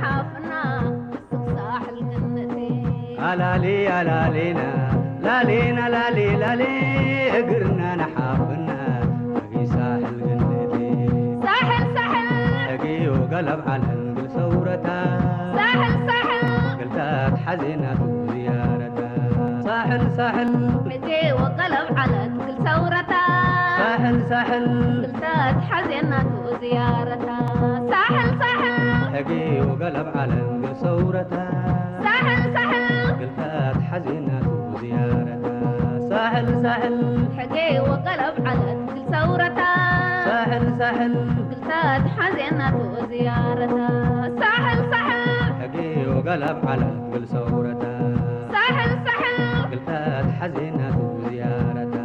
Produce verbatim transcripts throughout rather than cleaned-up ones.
ሓፍና፣ ስክ ሳሕል ግንእቲ። አላሊ አላሊና፣ ላሊና ላሊ ላሊ፣ እግርና ነሓፍና፣ እጊ ሳሕል ግንእቲ። ሳሕል ሳሕል። ሕጊ ወገለብ ዐለ እግል ሰውረታ። ሳሕል ሳሕል። እግልታት ሐዜናቱ ዝያረታ። ሳሕል ሳሕል። ሕጊ ወገለብ ዐለት እግል ሰውረታ። ሳሕል ሳሕል። እግልታት ሐዜናቱ ዝያረታ። ሳሕል ሳሕል። ሕጊ ወገለብ ዐለ እግል ሰውረታ። ሳሕል ሳሕል። እግልታት ሐዜናቱ ዝያረታ። ሳሕል ሳሕል። ሕጊ ወገለብ ዐለት እግል ሰውረታ። ሳሕል ሳሕል። እግልታት ሐዜናቱ ዝያረታ። ሳሕል ሳሕል። ሕጊ ወገለብ ዐለት እግል ሰውረታ። ሳሕል ሳሕል። እግልታት ሐዜናቱ ዝያረታ።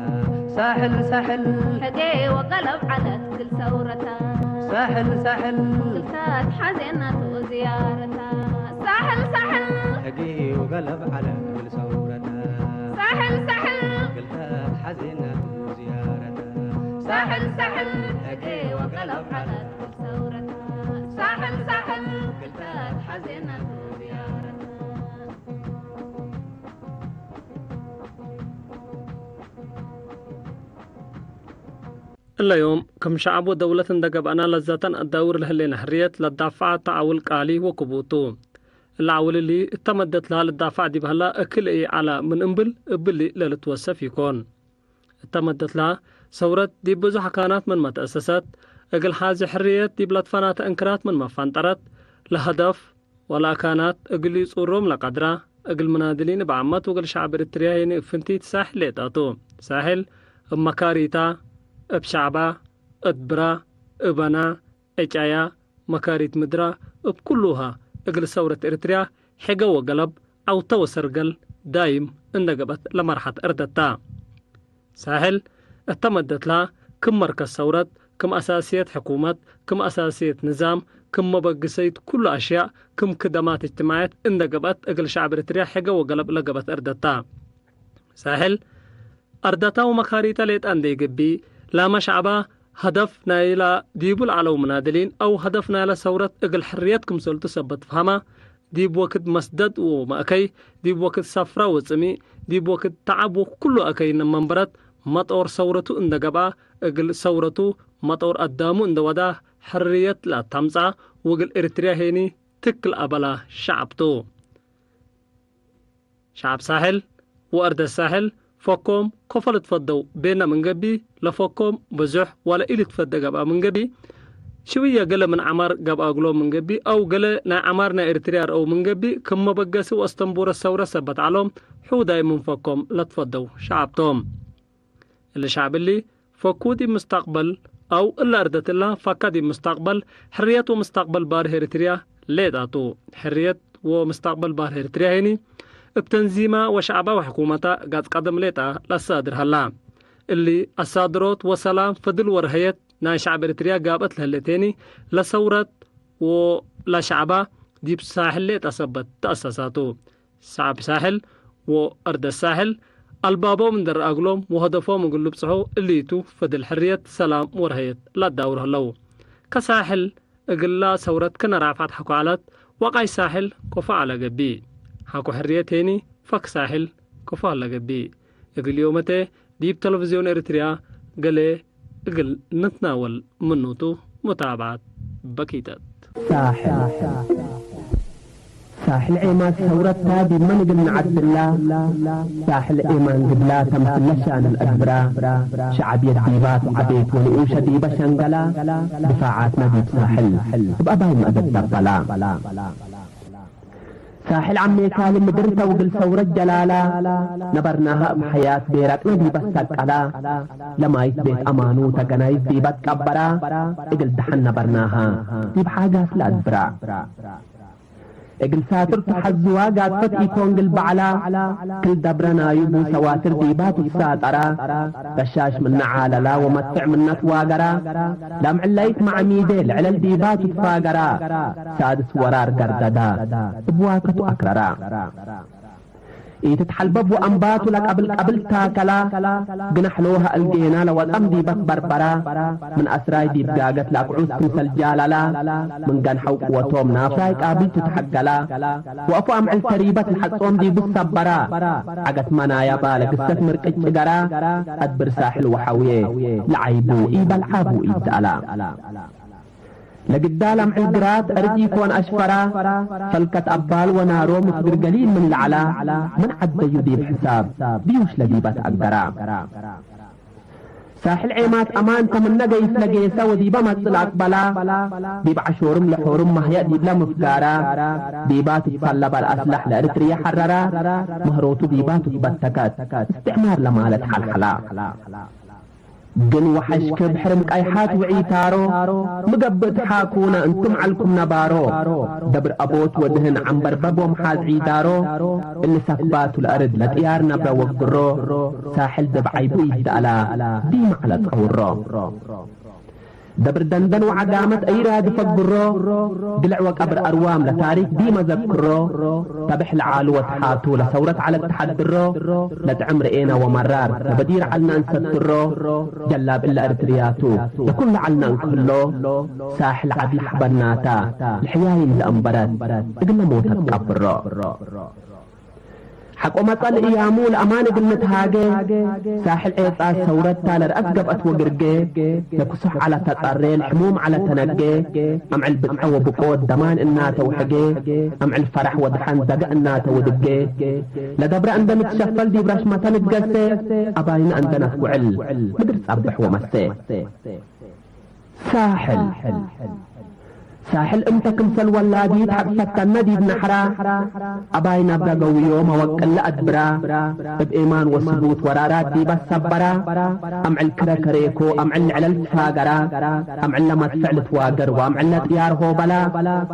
ሳሕል ሳሕል። ሕጌ ወገለብ ዐለት እግል ሰውረታ። ሳሕል ሳሕል። እግልታት ሐዜናቱ ዝያረታ። ሳሕል ሳሕል። ሕጌ ወገለብ ዐለት እግል ሰውረታ። ሳሕል ሳሕል። እግልታት ሐዜናቱ ዝያረታ። ሳሕል ሳሕል። ሕጌ ወገለብ ዐለት እግል ሰውረታ። ሳሕል ሳሕል። እግልታት ሐዜናቱ ዝያረታ። እለ ዮም፣ ክም ሸዐብ ወደውለት እንደ ገብአና ለዘተን አዳውር ለህሌነ ሕርየት ለዳፍዐ ተአውል ቃሊ ወክቡቱ። እለ አውል እሊ እተ መደት ለሀ ልዳፍዕ ዲብ ሀላ እክል ኢዐለ ምን እምብል እብሊ ለልትወሰፍ ኢኮን። እተ መደት ለሀ ሰውረት ዲብ ብዙሕ አካናት ምንመ ተአሰሰት፣ እግል ሐዚ ሕርየት ዲብ ለትፈናተ እንክራት ምንመ ፈንጠረት፣ ለሀደፍ ወለአካናት እግል ኢጹሮም ለቀድራ፣ እግል ምናድሊን እብ ዓመት ወእግል ሸዕብ ኤሪትርያ ሄኒ እብ ፍንቲት ሳሕል ሌጠ ቱ። ሳሕል እብ መካሪታ፣ እብ ሸዕባ፣ እት ብራ፣ እበና፣ ዕጫያ፣ መካሪት ምድራ፣ እብ ኩሉሃ እግል ሰውረት ኤሪትርያ ሕገ ወገለብ፣ ዐውተ ወሰርገል ዳይም እንደ ገብአት ለመርሐት እርደታ። ሳሕል እተ መደት ለሀ ክም መርከዝ ሰውረት፣ ክም አሳስየት ሕኩመት፣ ክም አሳስየት ንዛም፣ ክም መበግሰይት ኩሉ አሽያእ፣ ክም ክደማት እጅትማዕየት እንደ ገብአት እግል ሸዕብ ኤሪትርያ ሕገ ወገለብ ለገብአት እርደታ። ሳሕል አርደታ ወመካሪተ ሌጠ እንዴ ገብእ፣ ላመ ሸዕባ ሀደፍ ናይላ ዲቡ ለዐለው ምናድሊን አው ሀደፍ ናይለ ሰውረት እግል ሕርየት ክምሰልቱ ሰበት ፈሀመ፣ ዲብ ወክድ መስደድ ወመአከይ፣ ዲብ ወክድ ሰፍረ ወጽምእ፣ ዲብ ወክድ ተዐብ ወኩሉ አከይ እነ መንበረት መጦር ሰውረቱ እንደ ገብአ፣ እግል ሰውረቱ መጦር አዳሙ እንደ ወዳ፣ ሕርየት ለአተምጽአ፣ ወእግል ኤሪትርያ ሄኒ ትክ ለአበላ ሸዐብ ቱ። ሸዐብ ሳሕል ወአርደት ሳሕል ፈኮም ኮፎ ልትፈደው ቤነ ምን ገብእ፣ ለፈኮም ብዙሕ ወለ ኢልትፈደ ገብአ ምን ገብእ፣ ሽውየ ገሌ ምን ዐማር ገብአ እግሎም ምን ገብእ፣ አው ገሌ ናይ ዐማር ናይ ኤሪትርያ ረአው ምን ገብእ፣ ክም መበገሲ ወአስተንቡረት ሰውረት ሰበት ዐሎም፣ ሕውዳይ ምን ፈኮም ለትፈደው ሸዐብ ቶም። እሊ ሸዕብ እሊ፣ ፈኩ ዲብ ምስተቅበል፣ አው እለ አርደት እላ ፈካ ዲብ ምስተቅበል፣ ሕርየት ወምስተቅበል ባርህ ኤሪትርያ ሌጣ ቱ። ሕርየት ወምስተቅበል ባርህ ኤሪትርያ ሄኒ፣ እብ ተንዚማ ወሸዕባ ወሕኩመታ ጋጽ ቀደም ሌጣ ለአሳድር ሀላ። እሊ አሳድሮት ወሰላም፣ ፍድል ወርሀየት ናይ ሸዕብ ኤሪትርያ ጋብአት ለህሌት ሄኒ፣ ለሰውረት ወለሸዕባ ዲብ ሳሕል ሌጣ ሰበት ተአሰሳ ቱ። ሸዐብ ሳሕል ወአርደት ሳሕል፣ አልባቦም እንዴ ረአ እግሎም ወሀደፎም እግል ልብጽሖ እሊ ቱ፣ ፍድል፣ ሕርየት፣ ሰላም ወርሀየት ለአዳውር ህለው። ከሳሕል እግላ ሰውረት ክነ ራፍዐት ሐቆ ዐለት፣ ወቃይ ሳሕል ኮፎ ዐለ ገብእ። ሐቆ ሕርየት ሄኒ ፈክ ሳሕል ኮፎ ሀለ ገብእ። እግል ዮመቴ ዲብ ተለቪዝዮን ኤሪትርያ ገሌ እግል ንትናወል ምኑ ቱ፣ ሙታብዐት በኪተት። ሳሕል። ሳሕል ዔማት ሰውረትታ ዲብ መን እግል ነዐድላ፣ ሳሕል ኤማን ግብላ ተምስል ለሻንል አድብራ፣ ሸዐብየት ዲባ ትዐቤት ወንኡሸ ዲበ ሸንገላ፣ ድፋዓትነ ዲብ ሳሕል እብ አባይ መአደት ደበላ። ሳሕል ዐሜ ካልእ ምድር ተውግል ሰውረት ጀላላ፣ ነበርናሃ እብ ሐያት ቤረቅነ ዲበ ሰቀላ፣ ለማይት ቤት አማኑ ተገናይት ዲበ ትቀበራ፣ እግል ደሐን ነበርናሃ ዲብ ሓጋስ ለአድብራ። እግል ሳትር ተሐዝዋ ጋድፈት ኢኮን ግል በዐላ፣ ክል ደብረ ናዩ ቡ ሰዋትር ዲባ ትትሳጠራ፣ በሻሽ ምነ ዓለላ ወመትዕ ምነ ትዋገራ፣ ለምዕለይት መዐሚዴ ለዕለል ዲባ ትትፋገራ፣ ሳድስ ወራር ገርደዳ እብ ዋከቱ አክረራ። ኢትትሐልበብ ወአንባቱ ለቀብል ቀብል ታከላ፣ ግናሕ ሎሀ እልጌና ለወጠም ዲበ ትበርበራ፣ ምን አስራይ ዲብ ጋገት ለአቅዑት ክምሰል ጃላላ፣ ምን ገንሐው ቅወቶም ናፍራይ ቃብልቱ ተሐገላ፣ ወአፉ አምዕል ተሪበት ለሐጾም ዲቡ ትሰበራ፣ ዐገት መናያባ ለግሰት ምርቅጭ ገራ፣ አድብር ሳሕል ወሐውዬ ለዓይቡ ኢበልዓቡ ኢተአላ። ለግዳል አምዕል ግራት አርድ ኢኮን አሽፈራ፣ ፈልከት አባል ወናሮም እት ግርገሊል ምን ለዐላ፣ ምን ዐደዩ ዲብ ሕሳብ ብዩሽ ለዲበ ተአገራ። ሳሕል ዔማት አማን ተ ምነ ገይስ ለጌሰ ወዲበ መጽእ ለአቅበላ፣ ዲብ ዐሾርም ለሖርም ማህየእ ዲብለ ምፍጋራ፣ ዲባ ትትሰለበ ለአስለሕ ለእርትርየ ሐረራ፣ ምህሮቱ ዲባ ትትበተከት እስትዕማር ለማለት ሐልሐላ። ግን ወሐሽክ ብሕርም ቀይሓት ወዒታሮ፣ ምገብእ ተሓኩነ እንቱም ዐልኩም ነባሮ። ደብር አቦት ወድህን ዐንበርበብ ወመሓዝ ዒዳሮ፣ እሊ ሰክባቱ ለአርድ ለጥያር ነብረ ወግሮ፣ ሳሕል ዲብ ዐይቡ ኢተአላ ዲመ ዐለ ጸውሮ። ደብር ደንደን ወዐጋመት አይራዲ ፈግሮ፣ ግልዕ ወቀብር አርዋም ለታሪክ ዲመ ዘክሮ፣ ተብሕ ለዓሉ ወትሓቱ ለሰውረት ዐለት ተሐድሮ፣ ለጥዕም ርኤነ ወመራር ለበዲር ዐልነ እንሰትሮ፣ ጀላብ እለ እርትርያቱ ለኩሉ ዐልነ እንክህሎ፣ ሳሕል ዐድ ለሐበናታ ለሕያይ እንዴ አንበረት እግለ ሞተ ትቀብሮ። ሐቆ መጸ ለእያሙ ለአማን እግል ንትሃጌ፣ ሳሕል ዔጻት ሰውረትታ ለረአስ ገብአት ወግርጌ፣ ለክሱሕ ዐለ ተጸሬ ለሕሙም ዐለ ተነጌ፣ አምዕል ብጽዐ ወብቆት ደማን እናተ ወሕጌ፣ አምዕል ፈረሕ ወደሐን ደገ እናተ ወድጌ፣ ለደብረ እንደ ንትሸፈል ዲብ ረሽመተ ንትገሴ፣ አባይነ እንደ ነትጉዕል ምድር ጸብሕ ወመሴ። ሳሕል። ሳሕል እምተ ክምሰል ወላዲት ሐቅ ፈተነ ዲብ ነሐራ፣ አባይ ነብረ ገውዮ መወቅል ለአድብራ፣ እብ ኤማን ወስቡት ወራራት ዲበ ሰበራ፣ አምዕል ክረ ከሬኮ፣ አምዕል ንዕለ ልትፋገራ፣ አምዕል ለመድፍዕ ልትዋገር ወአምዕል ለጥያር ሆበላ፣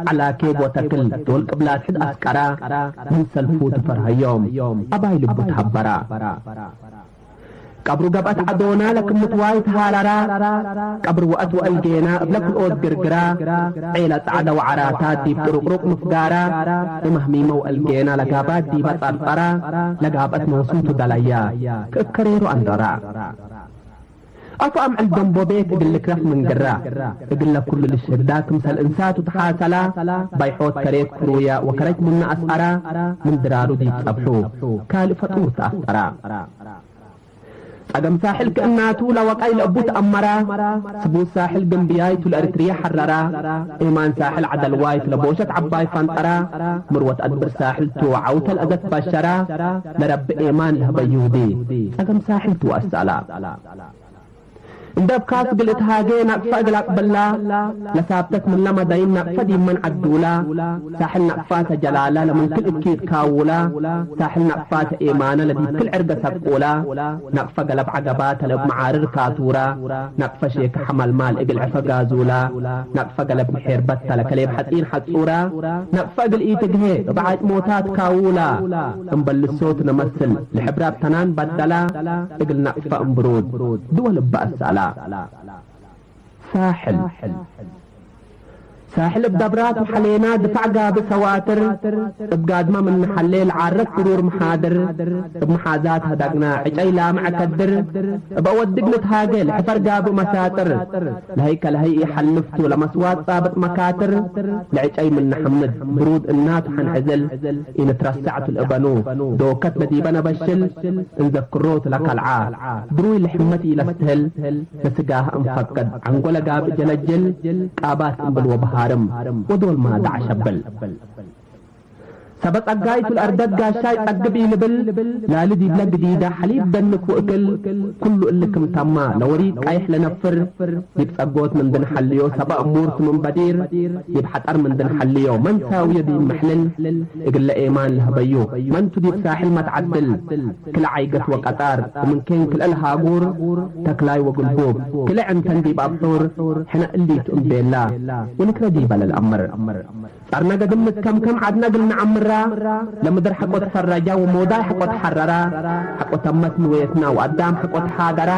ዐላኬብ ወተክል ዶል ቅብላት ሕድ አስቀራ፣ ምን ሰልፉ ትፈርሀዮም አባይ ልቡ ተሀበራ። ቀብሩ ገብአት ዐዶና ለክምትዋይ ተሃረራ፣ ቀብር ወአት ወእልጌና እብለ ክልኦት ግርግራ፣ ዔለ ጸዕደ ወዐራታት ዲብ ጥሩቅሩቅ ምፍጋራ፣ እመህሚመ ወእልጌና ለጋባት ዲበ ጸርጸራ፣ ለጋብአት ኖሱቱ ደለያ፣ ክእከሬሩ አንረራ። አፉ አምዕል ደንቦ ቤት እግል ልክረፍ ምን ግራ፣ እግለ ኩሉ ልሽህዳ ክምሰል እንሳቱ ተሓሰላ፣ ባይሖት ከሬት ክሩያ ወከረጅ ሙነ አስአራ፣ ምን ድራሩ ዲብ ጸብሑ ካልእ ፈጡር ተአፍጠራ። ጸገም ሳሕል ክእናቱ ለወቀይ ለእቡ ተአመራ፣ ስቡት ሳሕል ግንብያይቱ ለእርትርየ ሐረራ፣ ኤማን ሳሕል ዐደልዋይቱ ለቦሸት ዐባይ ፈንጠራ፣ ምርወት አድብር ሳሕልቱ ዐውተ ለአዘት በሸራ፣ ለረቢ ኤማን ለህበ ይሁዲ ጸገም ሳሕልቱ ወአሰአላ። እንደ እብ ካስ እግል እትሃጌ ናቅፈ እግል አቅብላ፣ ለሳብተት ምንለ መዳይን ናቅፈ ዲብ መን ዐዱላ፣ ሳሕል ናቅፋተ ጀላላ ለምን ክል እኪት ካውላ፣ ሳሕል ናቅፋተ ኤማነ ለዲብ ክል ዕርገ ሰቁላ፣ ናቅፈ ገለብ ዐገባተ ለእብ መዓርር ካቱራ፣ ናቅፈ ሼከ ሐመልማል እግል ዕፈ ጋዙላ፣ ናቅፈ ገለብ ምሔርበተ ለከሌብ ሐጺን ሐጹራ፣ ናቅፈ እግል ኢትግሄ እብ ዓጭሞታት ካውላ፣ እምበል ልሶት ነመስል ለሕብራብ ተናን በደላ፣ እግል ናቅፈ እምብሩድ ድወል እበ አሰአላ። ሳሕል። ሳሕል እብ ደብራት ወሐሌና ድፋዕ ጋብእ ሰዋትር፣ እብ ጋድመ ምን ነሐሌ ለዓረት ብሩር መሓድር፣ እብ መሓዛት ሀደግና ዕጨይ ላምዐ ከድር፣ እብ አወድግ ንትሃጌ ለሕፈር ጋብእ መሳጥር፣ ለሀይ ከለሀይ ኢሐልፍቱ ለመስዋት ጻብጥ መካትር፣ ለዕጨይ ምን ነሐምድ ብሩድ እናቱ ሐንዕዝል፣ ኢንትረሰዕቱ ለእበኑ ዶከት ለዲበ ነበሽል፣ እንዘክሮቱ ለከልዓ ብሩይ ለሕመት ኢለስትህል፣ ለስጋህ እንፈቅድ ዐንጎለ ጋብእ ጀለጅል፣ ቃባት እምብል ወበሃርም ወዶል ማዳዕ ሸብል። ሰበ ጸጋይቱ ለአርደት ጋሻይ ጸግብ ኢልብል፣ ላሊ ዲብለ ግዲዳ ሐሊብ ደንክ ወእክል፣ ኩሉ እሊ ክም ተማ ለወሪቅ ቃይሕ ለነፍር፣ ዲብ ጸጎት ምንዲ ነሐልዮ ሰበ እሙርቱ ምን በዲር፣ ዲብ ሐጠር ምንዲ ነሐልዮ መን ሳውዮ ዲብ መሕልል፣ እግለ ኤማን ለህበዩ መንቱ ዲብ ሳሕል መትዓድል፣ ክልኤ ዓይገት ወቀጣር፣ ወምን ኬን ክልኤ ለሃጉር፣ ተክላይ ወግልቡብ፣ ክልኤ ዕንተን ዲብ አብሑር፣ ሕነ እሊቱ እምቤላ፣ ወንክረ ዲበ ለልአምር። ጸርነ ገድም ንትከምከም ዐድነ እግል ነዐምራ፣ ለምድር ሐቆ ትፈረጃ ወሞዳይ ሐቆ ተሐረራ፣ ሐቆ ተመት ንወየትና ወአዳም ሐቆ ተሓገራ፣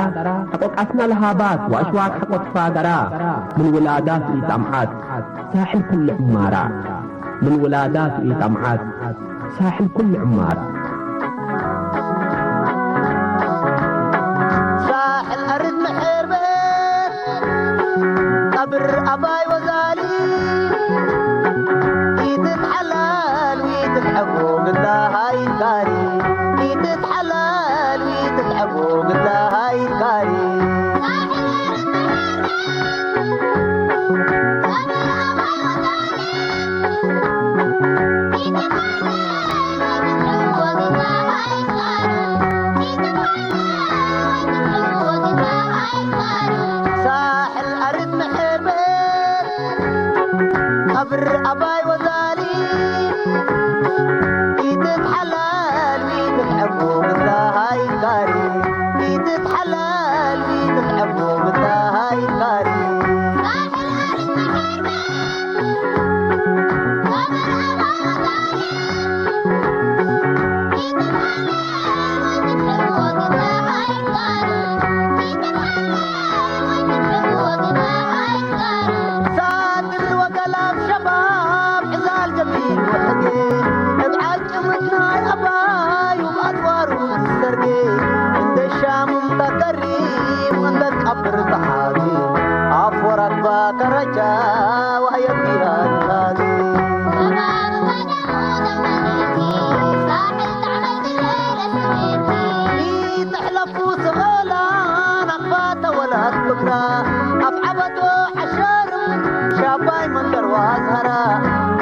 ሐቆ ቀስነ ለሃባት ወአሽዋክ ሐቆ ትፋገራ፣ ምን ውላዳቱ ኢጠምዓት ሳሕል ኩሉ ዕማራ፣ ምን ውላዳቱ ኢጠምዓት ሳሕል ኩሉ ዕማራ። ቀብር አባይ ወዛሊ ኢትትሐላል ወኢትትሐጎ ግላ ሃይ ጋሪ፣ ኢትትሐላል ወኢትትሐጎ ግላ ሃይ ጋሪ። ሳሕል አርድ ምሕር ቤት ቀብር አባይ ወዛሊ ኢትትሐላል ወኢትትሐጎ ግላ ሃይ ጋሪ፣ ኢትትሐላል ወኢትትሐጎ ግላ ሃይ ጋሪ። ሳድር ወገላብ ሸባብ ዕዛል ጀቢን ወሕጌ፣ እብ ዓጭምት ናይ አባዩ አድዋሩ ትሰርጌ፣ እንደ ሻምም ተከሪም እንደ ቀብር ተሓጌ፣ አፍ ወረግባ ከረጃ ወአየቢራ ትካጌ። ኢትሕለፉ ሰኦላን አባተ ወለት ብክራ፣ አፍዐበቶ ዐሸርም ሻባይ መንደር ወአዝሀራ፣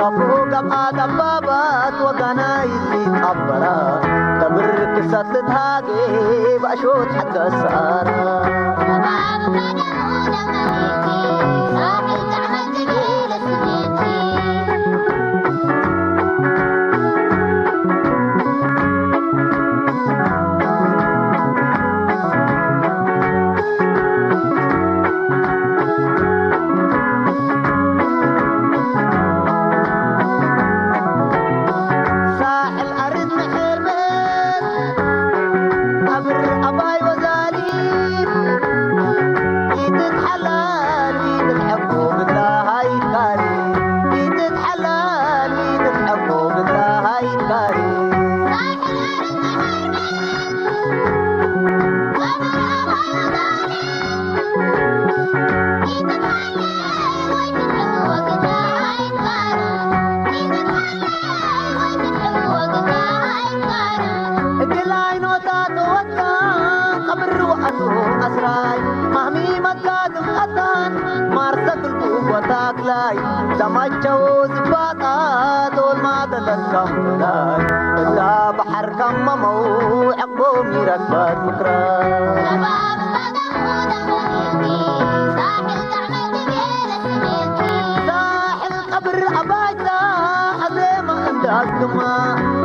ከፍሁ ገብአ ደባባት ወጋናይ ኢቀበራ፣ ከብር ክሰት ልትሃጌ በአሾት ሐቀ ሰአራ። ሳሕል አርድ ምሕር ቤት ቀብር አባይ ወዛሊ ኢትትሐላል ወኢትትሐጎ ግላ ሃይ ጋሪ፣ ኢትትሐላል ወኢትትሐጎ ግላ ሃይ ጋሪ። እግል አይኖታት ወጣን ቀብር ወአቱ አስራይ፣ ማህሚ መጋድም ቀታን ማርሰ ክልቡ ወታክላይ፣ ደማቸው ዝባጣ ዶል ማተ ተካምላይ፣ እታ በሐር ከመመው ዐቅቦም ይረክበት ምክራ። ሳሕል ቀብር አባይታ አዜመ እንደ አግማ፣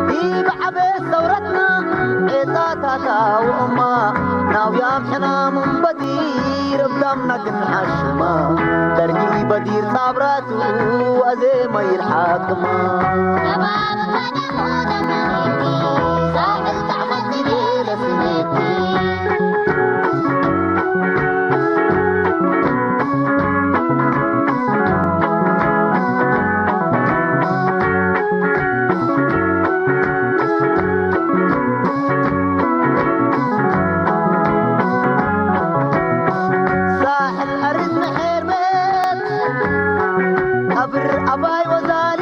ዲብ ዐቤት ሰውረትና ዔጻታታ ወእማ፣ ናውያም ሕናም እምበዲር እብ ደምና ግንሓሽማ፣ ደርጊ በዲር ጻብራቱ አዜመ ይልሓክማ። ሳሕል አርድ ምሕር ቤት ቀብር አባይ ወዛሊ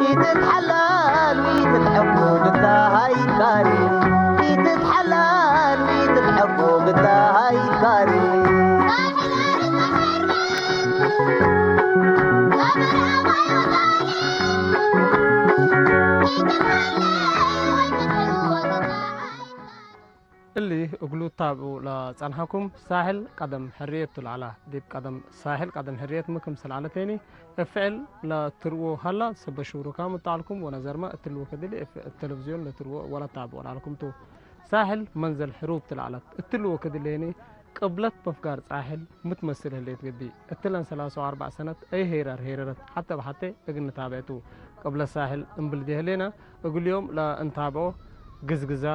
ኢትትሐላል ወኢትትሐጎ ግዳ ሃይ ጋሪ፣ ኢትትሐላል ወኢትትሐጎ ግዳ ሃይ ጋሪ። እሊ እግሉ ታብዑ ለጸንሐኩም ሳሕል ቀደም ሕርየት ቱ ለዐላ። ዲብ ቀደም ሳሕል ቀደም ሕርየት ሚ ክምሰል ዐለቴኒ፣ እብ ፍዕል ለትርኦ ሀላ፣ ሰበ ሹሩካም እት ዐልኩም ወነዘርመ እትሊ ወክድ እሊ እብ ተለቪዝዮን ለትርኦ ወለታብዖ ለዐልኩም ቱ። ሳሕል መንዘል ሕሩብ ቱ ለዐለት። እትሊ ወክድ እሌኒ ቅብለት መፍጋር ጻሕል ሚ ትመስል ህሌት ገብእ፣ እትለን ሰላሳ ወአርበዕ ሰነት አይ ሄራር ሄረረት ሐቴ በሐቴ እግል ንታብዕ ቱ። ቅብለት ሳሕል እምብል እንዴ ህሌነ፣ እግል ዮም ለእንታብዖ ግዝግዛ፣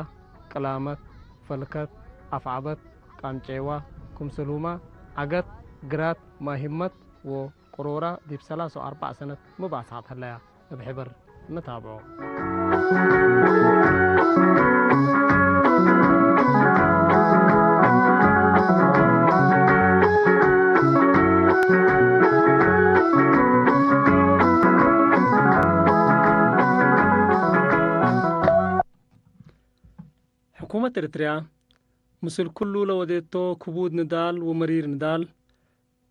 ቅላመት፣ ፈልከት፣ አፍዐበት፣ ቃምጬዋ፣ ክምስልሁመ፣ ዐገት፣ ግራት፣ ማሂመት ወቅሮራ ዲብ ሰላሳ ወአርበዕ ሰነት ሚ ባጽሐት ህለያ እብ ሕበር ንታብዖ። ኤሪትርያ፣ ምስል ኩሉ ለወዴቶ ክቡድ ንዳል ወመሪር ንዳል፣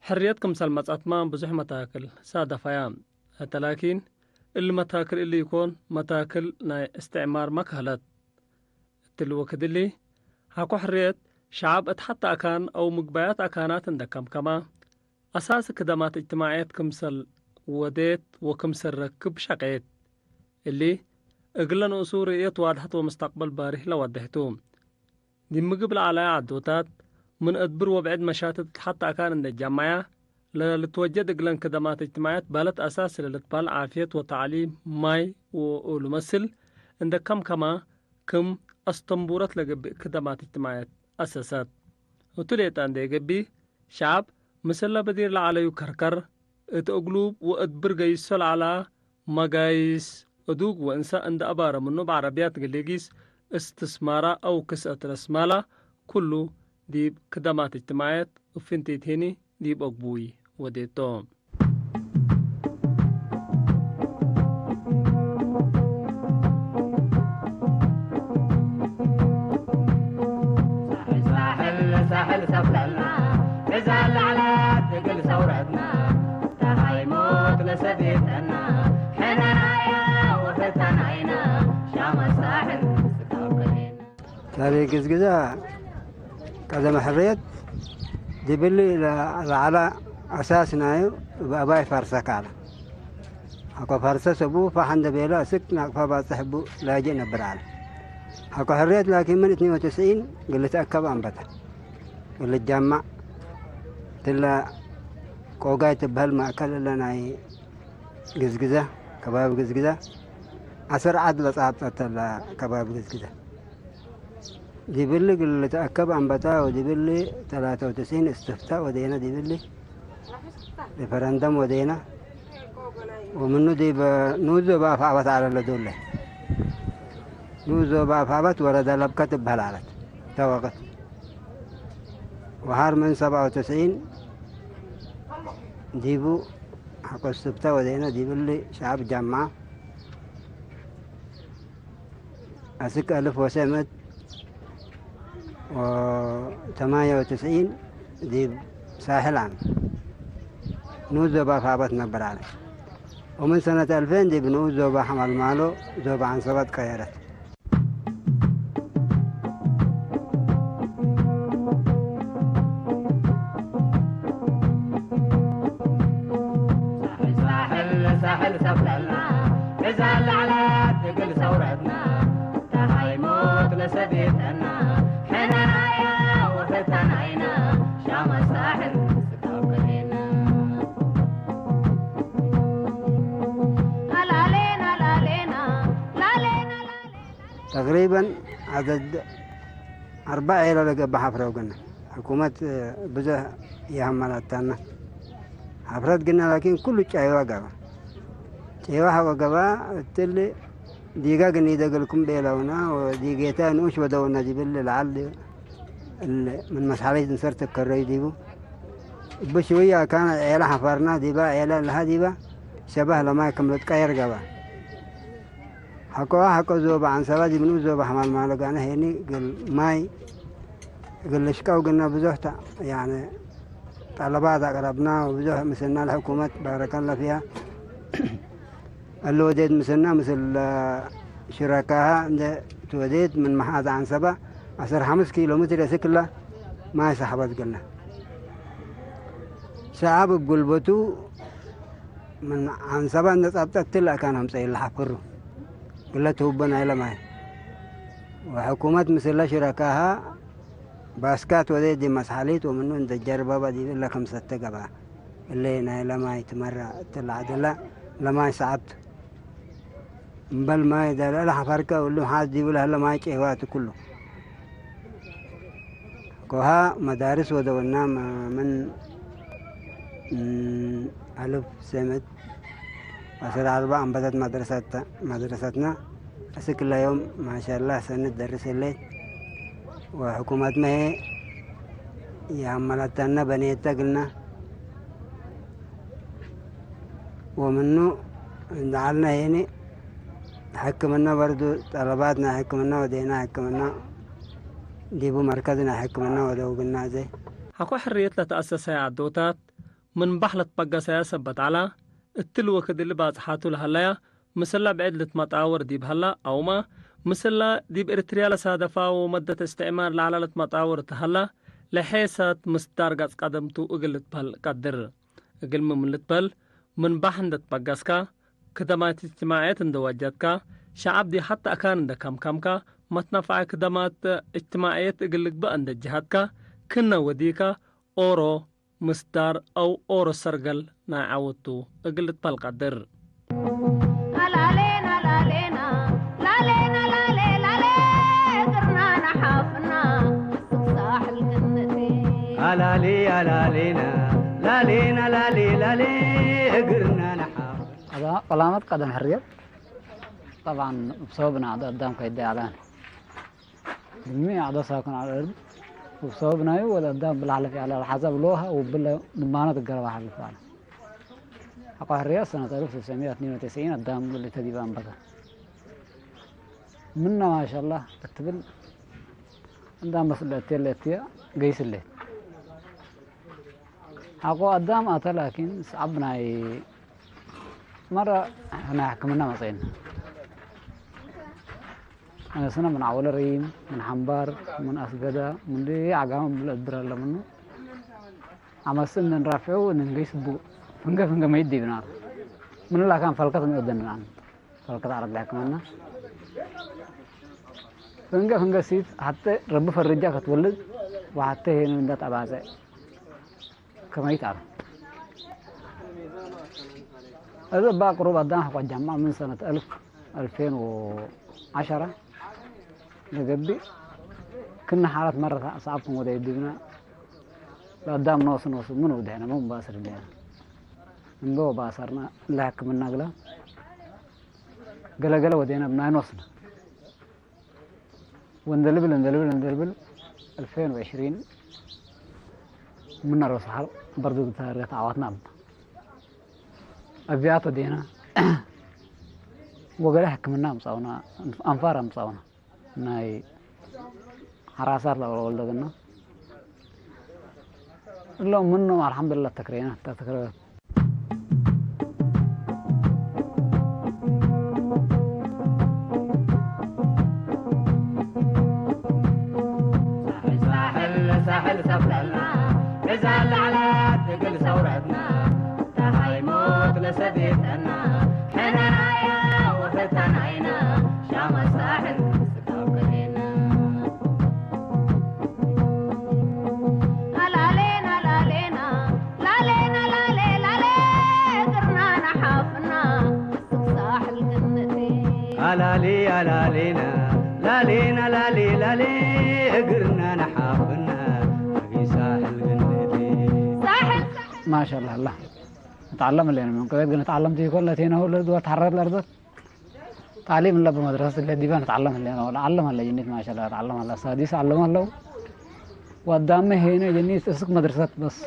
ሕርየት ክምሰል መጽአትመ ብዙሕ መታክል ሳደፈያ። ህተ ላኪን፣ እሊ መታክል እሊ ኢኮን፣ መታክል ናይ እስትዕማርመ ከህለት። እትሊ ወክድ እሊ፣ ሐቆ ሕርየት ሸዐብ እት ሐተ አካን አው ምግባያት አካናት እንደ ከምከመ፣ አሳሲ ክደማት እጅትማዕየት ክምሰል ወዴት ወክምሰል ረክብ ሸቄት። እሊ፣ እግለ ንኡሱ ርእየት ዋድሐት ወምስተቅበል ባሪህ ለወዴሕ ቱ። ዲብ ምግብ ለዐለያ ዐዶታት፣ ምን እድብር ወብዕድ መሻትት እት ሐተ አካን እንዴ ጃመዐያ፣ ለልትወጀድ እግለን ክደማት እጅትማዕየት ባለት አሳሲ ለልትበህል ዓፍየት ወተዕሊም፣ ማይ ወእሉ መስል እንዴ ከምከማ፣ ክም አስተንቡረት ለገብእ ክደማት እጅትማዕየት አሰሰት። እቱ ሌጠ እንዴ ገብእ፣ ሸዐብ ምስለ በዲር ለዐለዩ ከርከር፣ እት እግሉብ ወእድብር ገይሶ ለዐላ መጋይስ፣ እዱግ ወእንሰ እንደ አባረ ምኑ፣ በዐረብያት ግሌጊስ እስትስማራ አው ክስአት ረስማላ፣ ኩሉ ዲብ ክደማት እጅትማዕየት፣ እብ ፍንቲት ህኒ ዲብ አግቡይ ወዴቶ። ሳሕል ሳሕል ሳሕል ሰፍለልና፣ እዛ ለዐለት እግል ሰውረትና፣ ተሃይሞት ለሰዴተና፣ ሕናያ ወፈተናይና፣ ሻመ ሳሕል ስካብ ከሬና። ታሪክ ግዝግዛ ቀደመ ሕርየት ዲብሊ ለዐለ አሳስ ናዩ እብ አባይ ፋርሰ ካለ። ሐቆ ፋርሰ ሰቡ ፋሕ እንደ ቤለ አስክ ናቅፋ ባጽሕ እቡ ላጅእ ነብር ዐለ። ሐቆ ሕርየት ላኪን ምን እትኔን ወትስዒን እግል ልትአከብ አንበተ። እግል ልትጃመዕ እትለ ቆጋይ ትበህል ማእከል እለ ናይ ግዝግዘ፣ ከባቢ ግዝግዘ፣ ዐስር ዐድ ለጻብጠት እለ ከባቢ ግዝግዘ። ዲብሊ እግል ልትአከብ አንበታ ወዲብሊ ተላተ ወትስዒን እስትፍታእ ወዴነ፣ ዲብሊ ሪፈረንደም ወዴነ። ወምኑ ዲብ ንኡስ ዞባ አፍዐበት ዐለ ለዶለ። ንኡስ ዞባ አፍዐበት ወረደ ለብከ ትበህል ዐለት። እተ ወቅት ወሐር ምን ሰብዐ ወትስዒን ዲቡ ሐቆ እስትፍታእ ወዴነ፣ ዲብሊ ሸዐብ ጃምዐ። አስክ አልፍ ወሰመት ወተማንየ ወትስዒን ዲብ ሳሕል ዐም ንኡስ ዞባ አፍዐበት ነብር ዐለ። ወምን ሰነት አልፌን ዲብ ንኡስ ዞባ ሐመልማሎ ዞባ ዐንሰበት ቀየረት። ሳሕል ሳሕል ሰፍለልና፣ እዛ ለዐለት እግል ሰውረትና፣ ተሃይሞት ለሰዴተና፣ ሕናያ ወፈተናይና፣ ሻመ ሳሕል ስካብ ከሬና። ላሌና ላሌና ላሌና ላሌና። ተቅሪበን ዐደድ አርበዕ ዔለ ለገብእ ሐፍረው ገነ። ሕኩመት ብዙሕ የሀመላታና ሐፍረት ግነ፣ ላኪን ኩሉ ጨይዋ ገባ። ጨይዋ ሐቆ ገባ፣ እትሊ ዲጋ ግኒደ እግልኩም ቤለውና፣ ወዲጌተ ንኡሽ ወደውነ ዲብል ለዐል እለ ምን መስሐሊት እንሰር ትከረዩ ዲቡ። እብ ሽውየ አካነ ዔለ ሐፈርና፣ ዲባ ዔለ ለሀ ዲባ ሸበህ ለማይ ክም ልትቀየር ገባ። ሐቆ ሐቆ ዞበ ዐንሰባ ዲብ ንኡስ ዞበ ሐማልማሎ ጋነ ሄኒ እግል ማይ እግል ልሽቀው ግነ ብዙሕ ተ-፣ ያኒ ጠለባት አቅረብና ወብዙሕ ምስልና ለሕኩመት ባረከለ ፊሃ። እለ ወዴት ምስልና ምስል ሽረካሃ እንዴ ትወዴት ምን መሓዝ ዐንሰባ ዐስር ሐምስ ኪሎ ሜትር የስክላ ማይ ሰሕበት ግልና። ሸዐብ እብ ጉልበቱ ምን ዐንሰባ እንዴ ጸብጠት እትለ አካን አምጸዩ ለሐፍሩ። እለ ትሁበ ናይለ ማይ። ወሕኩመት ምስለ ሽረካሃ ባስካት ወዴት ዲብ መስሐሊት ወምኑ እንዴ ጀርበበ ዲብ እለ ክምሰተ ገብአ። እለ ናይለ ማይ ትመረ እትለ ዐድለ ለማይ ሰዐብት። እምበል ማይ ዳለ ለሐፈርከ እሉ ሓዝ ዲቡ ለህለ ማይ ጨህዋት ኩሉ። ኮሃ መዳርስ ወደወና ምን አልፍ ሰመት ዐስር አርበዕ አንበተት መድረሰት-፣ መድረሰትና። እስክ ለዮም ማሻላህ ሰኒ ትደርስ ህሌት። ወሕኩመትመ ህዬ የአመለተነ በኔተ እግልና። ወምኑ እንደ ዐልነ ሄኒ ሕክምና በርዱ ጠለባት ናይ ሕክምና ወዴና ሕክምና ዲቡ መርከዝ ናይ ሕክምና ወደው ግናዜ። ሐቆ ሕርየት ለተአሰሰየ አዶታት፣ ምን ባሕ ለትበገሰየ ሰበት ዐላ፣ እትሊ ወክድ እሊ ባጽሓቱ ለሀለያ፣ ምስላ ብዕድ ልትመጣወር ዲብ ሀላ አውመ፣ ምስላ ዲብ ኤርትርያ ለሳደፋ ወመደት እስትዕማር ለዐላ ልትመጣወር እት ሀላ፣ ለሔሳት ምስዳር ገጽ ቀደምቱ እግል ልትበህል ቀድር። እግልሚ ምን ልትበህል፣ ምን ባሕ እንደ ትበገስካ፣ ክደማት እጅትማዕየት እንደ ወጀድካ፣ ሸዐብ ዲብ ሐቲ አካን እንደ ከምከምካ፣ መትነፈዐ ክደማት እጅትማዕየት እግል ልግበእ እንደ ጀሀድካ፣ ክነ ወዲካ ኦሮ ምስዳር አው ኦሮ ሰርገል ናይ ዐውቱ እግል ልትበህል ቀድር። አላሌና ላሌና ላሌና ላሌ ላሌ እግርና ነሓፍና ምስክ ሳሕል ገነቴ። አላሌ አላሌና ላሌና ላሌ ላሌ እግርና ነሓፍና። አዛ ቀላመት ቀደም ሕርየት ጠብዓን ብሰበብ ናዕደ አዳም ከይደ ያለን። እሚ አዕደ ሳክን ዐለ እርድ፣ ወብሰበብ ናዩ ወለአዳም እብለ ሐለፍ ዐለ ለሐዘ ብሎሀ ወብለ ንማነ ትገረበ ሐልፍ ዐለ። ሐቆ ሕርየት ሰነት አልፍ ወትስዕ ሚት ወትስዒን አዳም እግል ተዲበ አንበተ። ምነ ማሻአላህ እትብል አዳም በስ ለእቴ ለእትየ ገይስ ሌት። ሐቆ አዳም አተ ላኪን ሰዐብ ናይ መረ ናይ ሕክምና መጽአነ። አነስነ ምን ዐወለ ረዪም፣ ምን ሐምባር፣ ምን አስገዳ፣ ምን ዲ ዐጋመ እብለ እድር አለ ምኑ። አመስል እንራፍዑ እንንገይስ ቡ ፍንገ ፍንገ መይት ዲብና። ምን ላካን ፈልከት ምን ወደንናን። ፈልከት ዐረብ ለሕክምና። ፍንገ ፍንገ ሲት ሐቴ ረቢ ፈርጃ ከትወልድ ወሐቴ ሄኑ እንደ ጠባጸ። ከመይት አለ። እብ እባ ቅሩብ አዳም ሐቆ ጀምዐ ምን ሰነት አልፍ፣ አልፌን ወዐሸረ ለገብእ ክነ ሓለት መረ ሰዓብ ክም ወደ ይድብነ ለአዳም ኖስ ኖስ ምን ውደሕነ ምን ባስር እንዴነ። እንዶ ባሰርነ ለሕክምና እግለ ገለገለ ወዴነ ብናይ ኖስነ። ወእንደልብል፣ እንደልብል፣ እንደልብል፣ አልፌን ወዕሽሪን ምነ ሮስ ሐር በርዱ ታሪክ ተዓዋትና አምጣ። አብያት ወዴና ወገለ ሕክምና አምጻውና፣ አንፋር አምጻውና፣ ናይ ሐራሳት ለወልደግና እሎም ምኖም አልሐምዱሊላህ ተክሬና፣ ተክሬ። ሳሕል ሳሕል ሳሕል ሰፍለልና፣ እዛ ለዐለት እግል ሰውረትና፣ ተሃይሞት ለሰዴተና፣ ሕናያ ወፈተናይና፣ ሻመ ሳሕል ስካብ ከሌና። አላሌና ላሌና፣ ላሌና ላሌ ላሌ፣ እግርና ነሓፍና፣ ሳሕል ገነቴ። አላሌ አላሌና፣ ላሌና ላሌ ላሌ፣ እግርና ነሓፍና፣ አጊ ሳሕል ገነቴ። ሳሕል ማሻአላህ፣ አላህ። ነትዐለም ህሌነ ምን ቅቤት ግን ነትዐለም ቱ ኢኮን ለቴነሁ ለድወ ተሐረር ለርበት። ተዕሊም እለ በመድረሰት እለ ዲበ ነትዐለም ህሌነ ወለዐለም ሀለ ጅኒት ማሻአላህ ነትዐለም ሀለ። ሳዲስ ዐለመ ሀለው። ወአዳመ ሄነ ጅኒት እስክ መድረሰት በስ።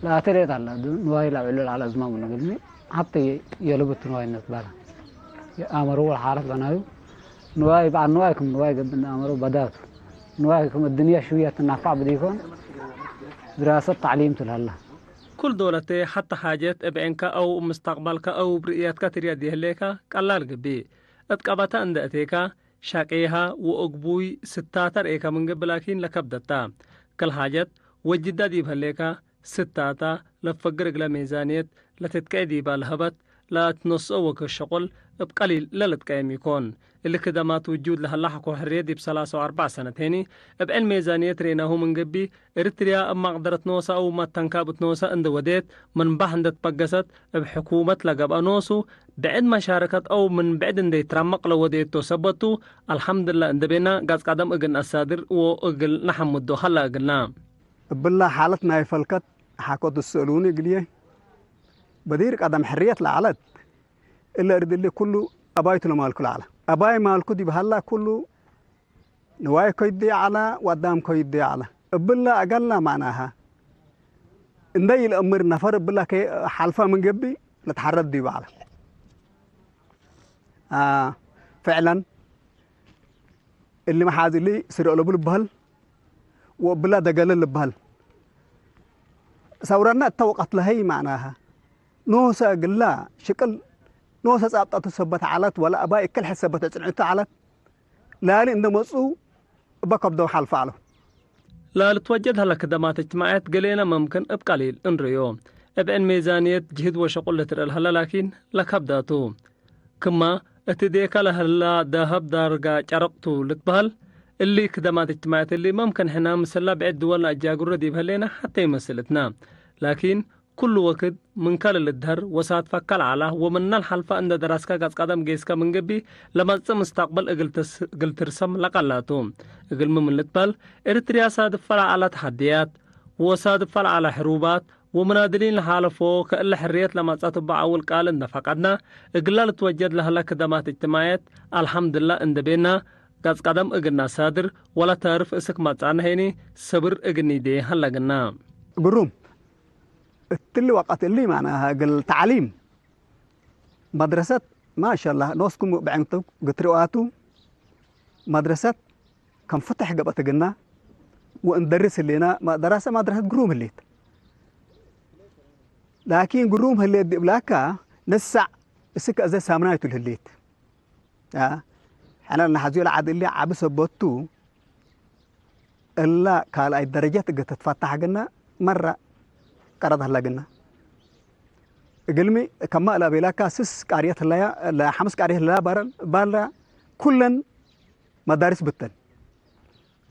ለአተሌት ዐለ። ንዋይ ለአብዕሎ ለዐለ አዝማሙ እግልሚ ሐተ የልቡት ንዋይነት ባለ። የአመሩ ወለሓለት በናዩ ንዋይ በዐል ንዋይ ክም ንዋይ ገብእ እንደ አመሩ በዳቱ። ንዋይ ክም እድንየ ሽውየ ትናፋዕ ብዲኮን ድራሰት ተዕሊም ቱ ለሀላ። ኩል ዶለቴ ሐተ ሓጀት እብ ዐንከ አው እብ ምስተቅበልከ አው እብ ርእየትከ ትርየድ ይህሌከ ቀላል ገብእ። እት ቀበተ እንደ እቴከ ሸቄሃ ወእግቡይ ስታተ ርኤከ ምን ገብእ ላኪን ለከብደት ተ። ክል ሓጀት ወጅዳ ዲብ ህሌከ ስታተ ለትፈግር እግለ ሜዛንየት ለትትከኤ ዲባ ለሀበት ለአትነስኦ ወክድ ሸቁል እብ ቀሊል ለልትቀየም ኢኮን። እሊ ክደማት ውጁድ ለሀላ ሐቆ ሕርየት ዲብ ሰላሰ ወአርበዕ ሰነት ሄኒ፣ እብ ዕን ሜዛንየት ሬናሁ ምን ገብእ፣ ኤሪትርያ እብ ማቅደረት ኖሰ አው መተንካብት ኖሰ እንደ ወዴት፣ ምን ባህ እንደ ትበገሰት፣ እብ ሕኩመት ለገብአ ኖሱ፣ ብዕድ መሻረከት አው ምን ብዕድ እንደ ይትረመቅ ለወዴቶ ሰበት ቱ፣ አልሐምድላ እንደ ቤና፣ ጋጽ ቀደም እግል ነአሳድር ወእግል ነሐምዶ ሀላ እግልና። እብላ ሓለት ናይ ፈልከት ሐቆ ትሰአሉኒ እግልዬ፣ በዲር ቀደም ሕርየት ለዐለት፣ እለ እርድ እሊ ኩሉ አባይቱ ለማልኩ ለዐለ። አባይ ማልኩ ዲብ ሀላ ኩሉ ንዋይ ኮይዴ ዐለ ወአዳም ኮይዴ ዐለ። እብለ አገላ ማዕናሃ እንደ ኢለአምር ነፈር እብለ ከ-፣ ሐልፈ ምን ገብእ ለትሐረድ ዲቡ ዐለ። አ፣ ፍዕለን እሊ መሓዝ እሊ ስርኦ ለቡ ልበሀል ወእብላ ደገለ ልበሀል። ሰውረነ እተ ወቀት ለሀይ መዕናሀ ኖሰ እግላ ሽቅል ኖሰ ጻብጠቱ ሰበት ዐለት ወለአባይ እክል ሕድ ሰበት እጽንዕቱ ዐለት። ላሊ እንደ መጽኡ እበ ከብዶም ሐልፈ ዐለው። ለልትወጀድ ሀለ ክደማት እጅትማዕየት ገሌነ መምክን እብ ቀሊል እንርእዮ። እብ ዕን ሜዛንየት ጅህድ ወሸቁል ልትርኤ ለሀለ ላኪን ለከብዳቱ። ክማ እት እዴከ ለሀላ ደሀብ ዳርጋ ጨረቅቱ ልትበሀል። እሊ ክደማት እጅትማዕየት እሊ መምክን ሕነ ምስላ ብዕድ ድወል ነአጃግሮ ዲብ ህሌነ ሐቴ ይመስል እትና። ላኪን ኩሉ ወክድ ምንከ ለልድሀር ወሳትፈከ ለዐላ ወምነ ለሐልፈ እንደ ደረስከ ገጽ ቀደም ጌስከ ምን ገብእ ለመጽእ ምስተቅበል እግል ትስ-፣ እግል ትርሰም ለቀላቱ። እግልሚ ምን ልትበህል፣ ኤሪትርያ ሳድፈ ለዐለ ተሐድያት ወሳድፈ ለዐለ ሕሩባት ወምናድሊን ለሓለፎ ከእለ ሕርየት ለመጽአት እበ ዐውል ቃል እንደ ፈቀድነ፣ እግላ ልትወጀድ ለሀለ ክደማት እጅትማዕየት አልሐምድላ እንደ ቤና፣ ገጽ ቀደም እግል ነሳድር ወለተርፍ እስክ መጽአነ ሄኒ ሰብር እግል ኒዴ ሀለግና። ግሩም። እትሊ ወቀት እሊ ማና እግል ተዕሊም መድረሰት ማሻላህ ኖስኩም ብዕንቱ ግትርዋቱ መድረሰት ከም ፍትሕ ገብአት እግና ወእንደርስ ህሌና መ-፣ ደራሰ መድረሰት ግሩም ህሌት። ላኪን ግሩም ህሌት ዲብላካ ንሳዕ እስክ አዘ ሳምናይቱ ልህሌት። አ፣ ሕነ ለነሐዝዮ ለዐድ እሊ ዐቢ ሰበት ቱ፣ እላ ካልኣይ ደረጀት እግል ትትፈታሕ ግና መረ ቀረድ ሀለ ግና። እግልሚ ከማ እላ ቤላካ ስስ ቃርየት ህለያ፣ ለሐምስ ቃርየት ህለያ ባረ-፣ ባላ ኩለን መዳርስ ብተን።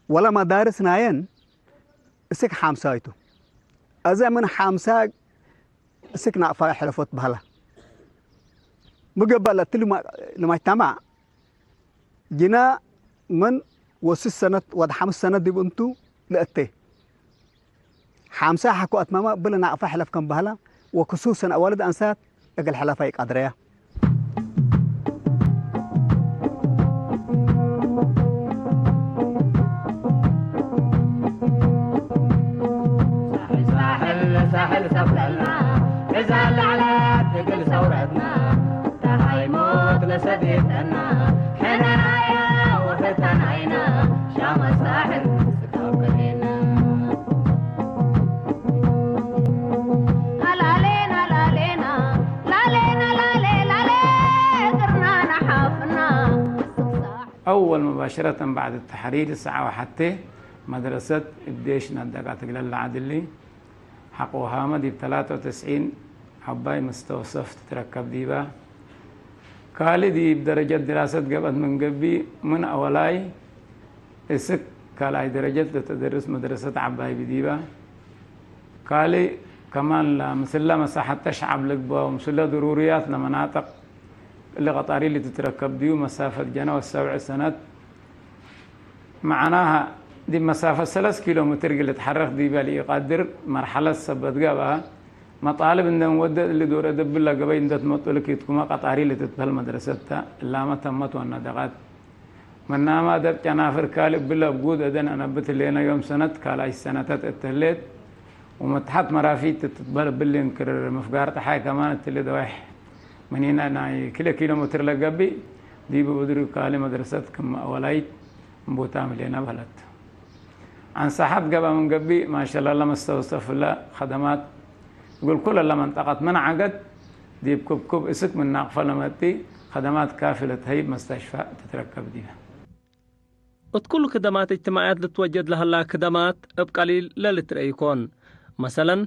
ወለ መዳርስ ናየን እስክ ሓምሳይ ቱ። አዜ ምን ሓምሳ እስክ ናቅፋ ሕለፎት በህላ። ሚ ገብእ ለእትሊ ማ-፣ ለመጅተማዕ ጅና ምን ወስስ ሰነት ወድ ሓምስ ሰነት ዲብ እንቱ ለእቴ። ሓምሳ ሐኮ አትማማ እብለ ናቅፋ ሕለፍ ከም በህላ ወክሱሰን አዋልድ አንሳት እግል ሕለፋ ኢቀድረያ። ሳሕል ሳሕል ሰፍለልና፣ እዛ ለዐለት እግል ሰውረትና፣ ተሃይሞት ለሰዴተና፣ ሕነናያ ወፈተናይና፣ ሻመ ሳሕል ስካብ ከሌና። አላሌና ላሌና፣ ላሌና ላሌ ላሌ፣ ቅርናና ሓፍና። أول مباشرة بعد التحرير ሰዓት ወሐቴ መድረሰት እብ ዴሽ ነደቃት እግለ ለዐድሊ። ሐቆሃመ ዲብ ተላተ ወትስዒን ዐባይ መስተውሰፍ ትትረከብ ዲባ። ካሊ ዲብ ደረጀት ድራሰት ገብአት ምን ገብእ፣ ምን አወላይ እስክ ካልኣይ ደረጀት ለተደርስ መድረሰት ዐባይ ብዲባ። ካሊ ከማን ለምስለ መሳሐተ ሸዐብ ልግበእ ወምስለ ድሩርያት ለመናጥቅ እሊ ቀጣሪ ልትትረከብ ዲቡ መሳፈት ጀነ ወሰብዕ ሰነት። መዕናሀ፣ ዲብ መሳፈት ሰለስ ኪሎ ሜትር እግል ልትሐረክ ዲበ ለኢቀድር መርሐለት ሰበት ገብአ። መጣልብ እንደ ንወደ እሊ ዶር አደብለ ገበይ እንደ ትመጡ ልኪትኩመ ቀጣሪ ልትትበህል መድረሰት ተ። እላመ ተመት ወነደቀት። ምናመ አደብ ጨናፍር ካልእ እብለ እብ ጉድ አደን አነብት ህሌነ ዮም ሰነት ካልኣይ ሰነተት እት ህሌት። ወመትሐት መራፊት ትትበህል እብሊ እንክር ምፍጋር ጠሓይ ከማን እትሊ ደዋይሕ ምኒነ ናይ ክለ ኪሎ ሜትር ለገብእ፣ ዲብ ብድሩ ካሊ መድረሰት ክም አወላይት እምቦታም ህሌነ በህለት። አንሳሐት ገብአ ምን ገብእ፣ ማሻላህ ለመስተውሰፍ እለ ከደማት እግል ኩለ ለመንጠቀት ምን ዐገት፣ ዲብ ክብኩብ እስክ ምን ናቅፈ ለመጽእ ከደማት ካፊ ለትሀይብ መስተሽፈ ትትረከብ ዲበ። እት ኩሉ ክደማት እጅትማዕያት ልትወጀድ ለሀላ ክደማት እብ ቀሊል ለልትረኤ ኢኮን። መሰለን፣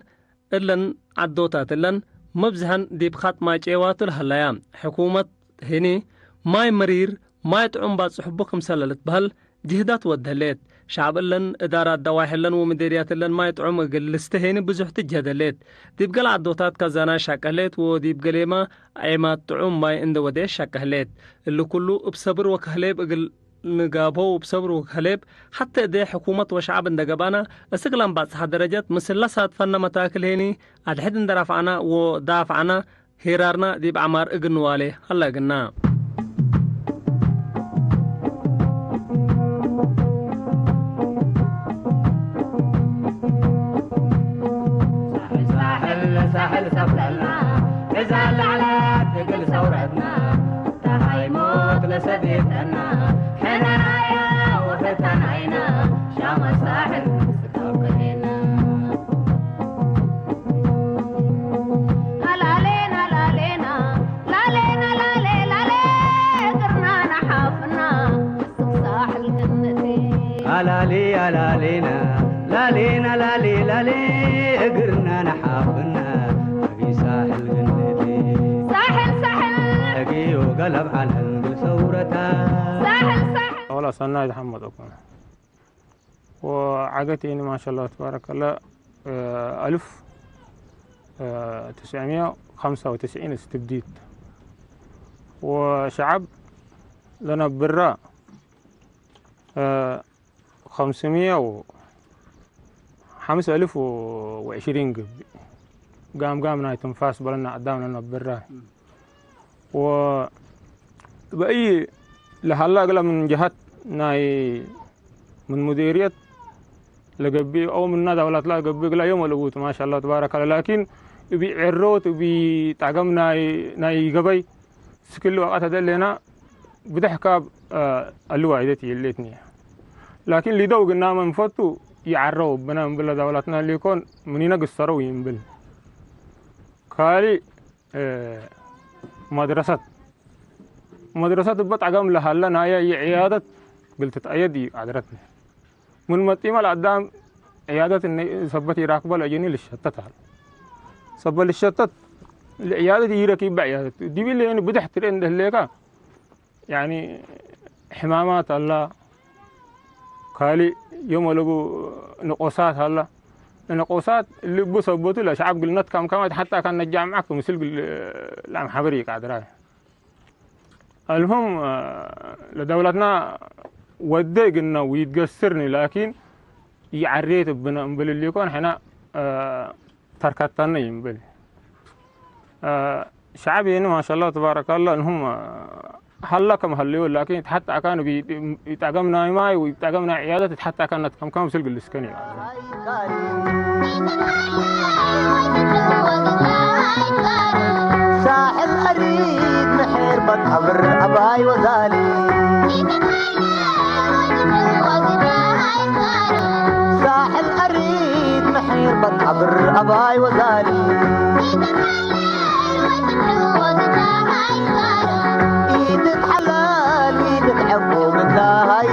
እለን ዐዶታት እለን መብዝሐን ዲብ ኻጥ ማይ ጨዋቱ ለሀለያ። ሕኩመት ህኒ ማይ መሪር፣ ማይ ጥዑም ባጽሕቡ ክምሰለ ልትበህል ጅህዳት ወድ ህሌት። ሸዐብ እለን እዳራት ደዋይሕ እለን ወምዴርያት እለን ማይ ጥዑም እግል ልስተ ህኒ ብዙሕ ትጅህድ ህሌት። ዲብ ገሌ ዐዶታት ካዛናይ ሸቀ ህሌት ወዲብ ገሌመ ዔማት ጥዑም ማይ እንደ ወዴ ሸቀ ህሌት። እሊ ኩሉ እብ ሰብር ወከህሌብ እግል ንጋብሆ እብ ሰብር ወከህሌብ፣ ሐቴ እዴ ሕኩመት ወሸዐብ እንደ ገብአነ፣ እስክ ለንባጽሐ ደረጀት ምስል ለሳትፈነ መታክል ሄኒ፣ አድሕድ እንደ ረፍዐነ ወዳፍዐነ፣ ሄራርነ ዲብ ዐማር እግል ንዋሌ ሀለ እግልነ። ሳሕል ሳሕል ሰፍለልና፣ እዛ ለዐለት እግል ሰውረትና፣ ተሃይሞት ለሰዴተና፣ ሕነ ናያ ላሌ አላሌና ላሌና ላሌ ላሌ እግርና ነሓፍና አቢ ሳሕል ግንቴ ሳሕል ሳሕል ሕጊዮ ገለብ ዐለን ግል ሰውረታ ሳሕል ሳሕል። አውላ ሰናይ ተሐመድ አኮነ ወዐገቴኒ ማሻአላህ ተባረከላህ፣ እ፣ አልፍ፣ እ፣ ትስዕምየ ወኸምሰ ወትስዒን እስትብዲት ወሸዐብ ለነብራ፣ እ፣ ኸምስምየ ወሐምስ አልፍ ወዕሽሪን ገብእ። ጋም ጋም ናይ ትንፋስ በለና አዳም ለነብራ። ወበእይ ለሀላ እግለ ምን ጀሀት ናይ ምን ሙዲርየት ለገብእ አው ምነ ደውለት ለገብእ እግለ ዮም ወለቡት ማሻአላህ ተባረከላህ። ላኪን እብ ዔሮት እብ ጣገም ናይ፣ ናይ ገበይ ስክል ወቀት ሀደሌና ብደሕ ካብ፣ አ፣ አልዋይደት ይሌትኒ። ላኪን ሊደው ግናመ እንፈቱ ይዐረው ብነ እምብለ ደውለትና ሊኮን ምኒነ ግሰረው ይእምብል። ካሊ እ፣ መድረሰት፣ መድረሰት እበ ጣገም ለሀለ ናየ ይዕያደት እግል ትትአየድ ኢቀድረት። ምን መጺመ ለአዳም ዕያደት እነ ሰበት ኢራክበ ለአጀኒ ልሸተት ሀለ። ሰበት ልሸተት ለዕያደት ኢረኪበ ዕያደት። ዲብ እለ ብደሕ ትርኤ እንደ ህሌከ፣ ያኒ ሕማማት አላ፣ ካልእ ዮም ወለቡ ንቆሳት አላ። ንቆሳት እሊ እቡ ሰበቱ ለሸዐብ ግል ነትከምከመት ሐታ ካን ነጃምዐክ ምስል ግል ለአምሐብር ኢቃድራይ። አልሙም ለደውለትና ወዴ እግልነ ወይትገስርኒ ላኪን ይዐሬት እብነ እምብል እሊኮን ሕነ ተርከተነ ይእምብል። ሸዐብ የኒ ማሻአላህ ተባረካላህ፣ እንሁም ሀላ ከም ሀለዮ፣ ላኪን ተሐት አካን ቢ-፣ ጣገም ናይ ማይ ወጣገም ናይ ዕያደት ተሐት አካን ነትከምከም ምስል ግልስከን እዩ። ሳሕል አሪድ ምሒር በቀብር አባይ ወዛሊ ሳሕል አሪድ ምሒር በቀብር አባይ ወዛሊ። ኢትትሐላል ወኢትትሐቆ ምናሃይ